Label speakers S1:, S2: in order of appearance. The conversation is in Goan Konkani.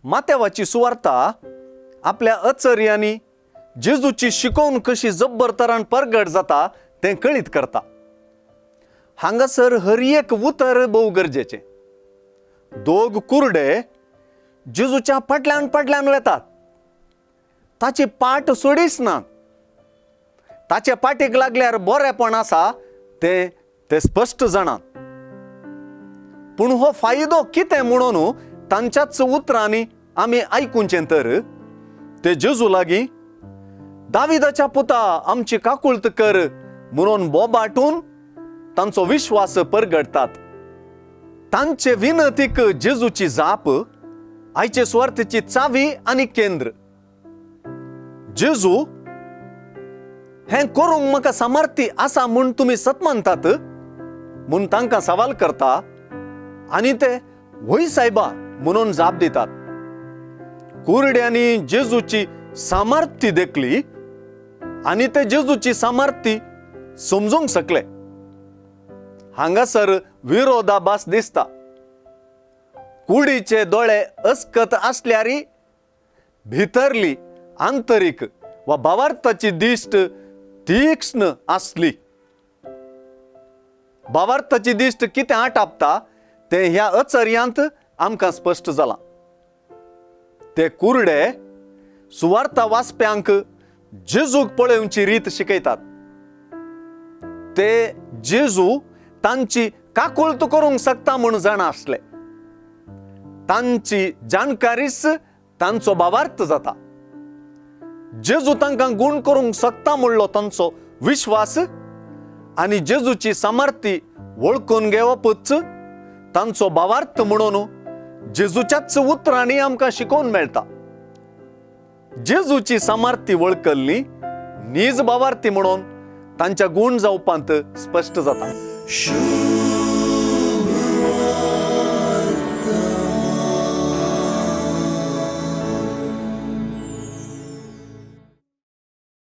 S1: मातेवाची सुवार्ता आपल्या अचर्यांनी जेजूची शिकोवन कशी जब्बर तरान परगट जाता तें कळीत करता. हांगासर हर एक उतर भोव गरजेचें. दोग कुरडे जेजूच्या फाटल्यान फाटल्यान वेतात, ताची पाट सोडीच ना. ताचे पाटीक लागल्यार बरेपण आसा तें ते स्पश्ट जाणात. पूण हो फायदो कितें म्हणून तांच्याच उतरांनी आमी आयकुचें तर ते जेजू लागीं दाविदाच्या पुता आमची काकुळत कर म्हणून बोबाटून तांचो विश्वास परगटतात. तांचे विनंतीक जेजूची जाप आयचे सुवार्थेची चावी आनी केंद्र. जेजू हें करूंक म्हाका सामर्थ्य आसा म्हूण तुमी सत मानतात म्हूण तांकां सवाल करता आनी ते व्हय सायबा म्हणून जाप दितात. कुरड्यांनी जेजूची सामर्थ्य देखली आनी ते जेजूची सामर्थ्य समजूंक शकले. हांगासर विरोधाभास दिसता. कुडीचे दोळे अस्कत आसल्यारी भितरली आंतरीक वा भावार्थाची दिश्ट तीक्ष्ण आसली. भावार्थाची दिश्ट कितें आटापता तें ह्या अचर्यांत आमकां स्पश्ट जालां. ते कुरडे सुवार्ता वाचप्यांक जेजूक पळोवची रीत शिकयतात. ते जेजू तांची काकुळत करूंक शकता म्हूण जाणा आसले. तांची जाणकारीच तांचो भावार्थ जाता. जेजू तांकां गूण करूंक शकता म्हणलो तांचो विश्वास आनी जेजूची सामर्थ्य वळखून घेवपूच तांचो भावार्थ म्हणून जेजूच्याच उतरांनी आमकां शिकोवन मेळटा. जेजूची सामर्थ्य वळखल्ली नीज भावार्थी म्हणून तांच्या गूण जावपांत स्पश्ट जाता.